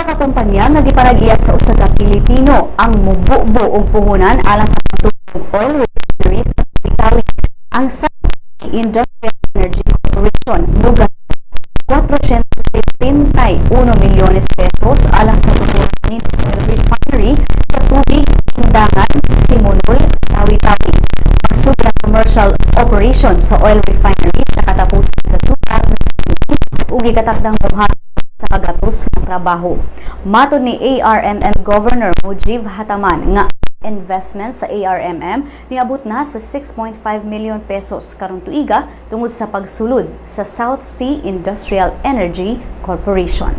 Usa ka kumpanya nga giparag-iya sa usa ka Pilipino ang mububo og puhunan alang sa pagtubo og oil refinery sa Tawi. Ang South Industrial Energy Corporation mugasto 471 milyones pesos alang sa tuturan ni oil refinery sa Tubig Indangan, Simunul, Tawi-Tawi. Magsugod ang commercial operation sa oil refinery sa katapusan sa 2017 ug gikatakdang mohatag sa kagatos nga trabaho. Matod ni ARMM Governor Mujiv Hataman nga investment sa ARMM niabot na sa 6.5 million pesos karong tuiga tungod sa pagsulod sa South Sea Industrial Energy Corporation.